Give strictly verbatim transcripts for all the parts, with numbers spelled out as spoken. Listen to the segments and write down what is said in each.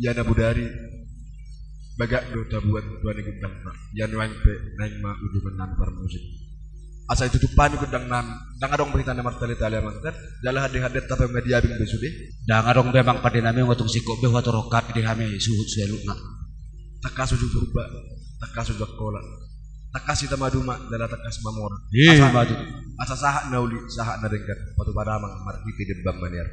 Ia na bodari bagak do tabuat tua ni gondangta. Ia nuaeng pe naeng ma ujungan nami parmusik. Asa ditutup hami gondang nami, ndang adong berita na martali-tali amang kan. Jala hande-hande tape nga diabing be sude. Ndang adong be amang pande nami, nga tung singkop be huatorop hami di hami suhut sialukna. Tangkas uju Purba, tangkas uju Angkola, tangkas hita maduma jala tangkas mamora. Asa, asa sahat na uli, sahat na denggan, patupa damang marhite di Bang Maniar.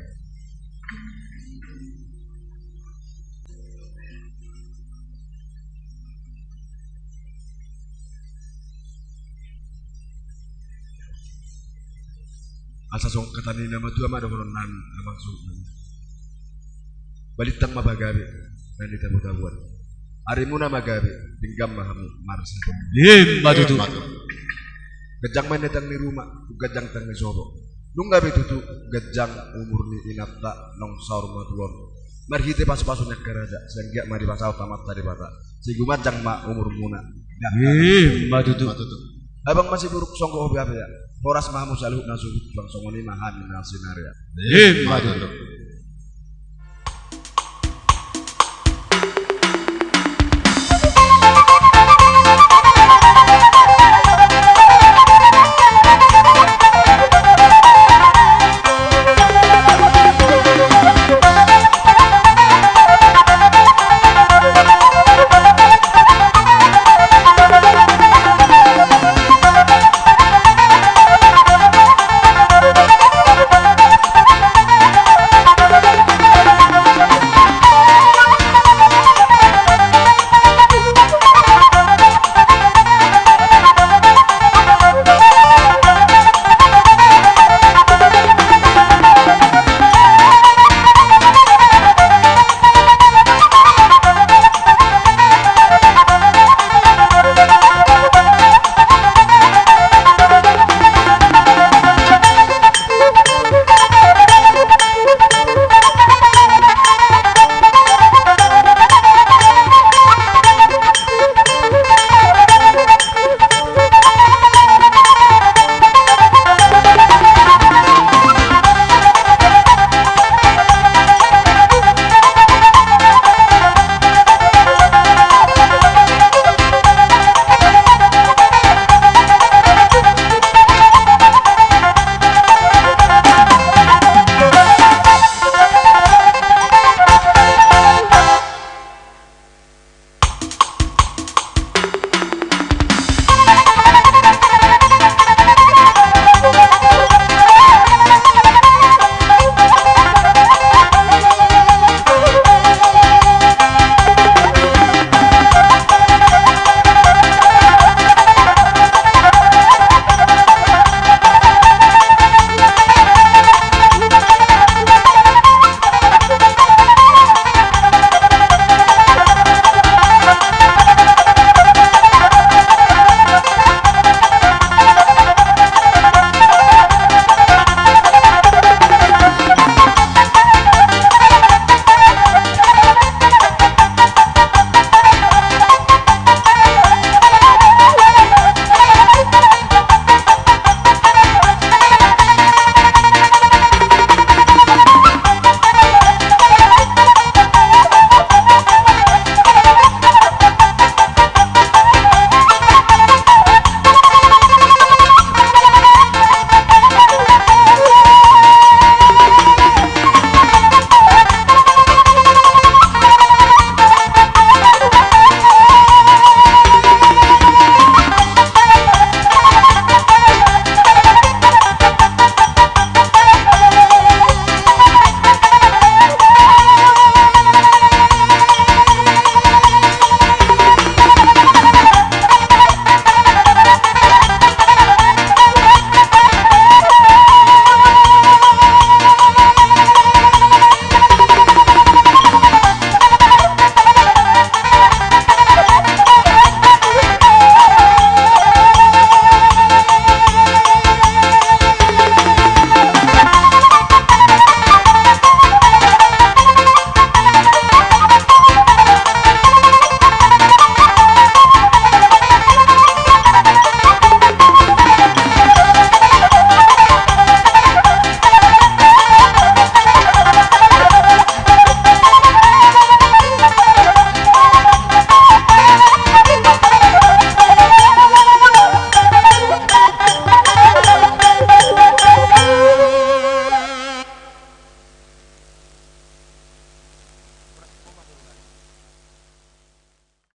Asa songon hata ni na matua ma dohonon nami amang suhut nami. Balintang ma pagabe na nitabo-taboan. Arimuna ma gabe, denggan ma hamu marsahaton. Ima tutu. Ganjang ma inna tiang ni ruma, ganjang tiang ni sopo. Nunga be tutu ganjang umur ni inanta naung saur matua on. Marhite pasu-pasu ni angka raja, sai anggiat ma dipasaut Amanta Debata. Sai gumanjang ma umurmuna. Ima tutu. Abang masiburuk songgo hobi apa ya? Horas ma hamu saluhutna suhut, bang songon i ma hami na sinarea. Ima tutu.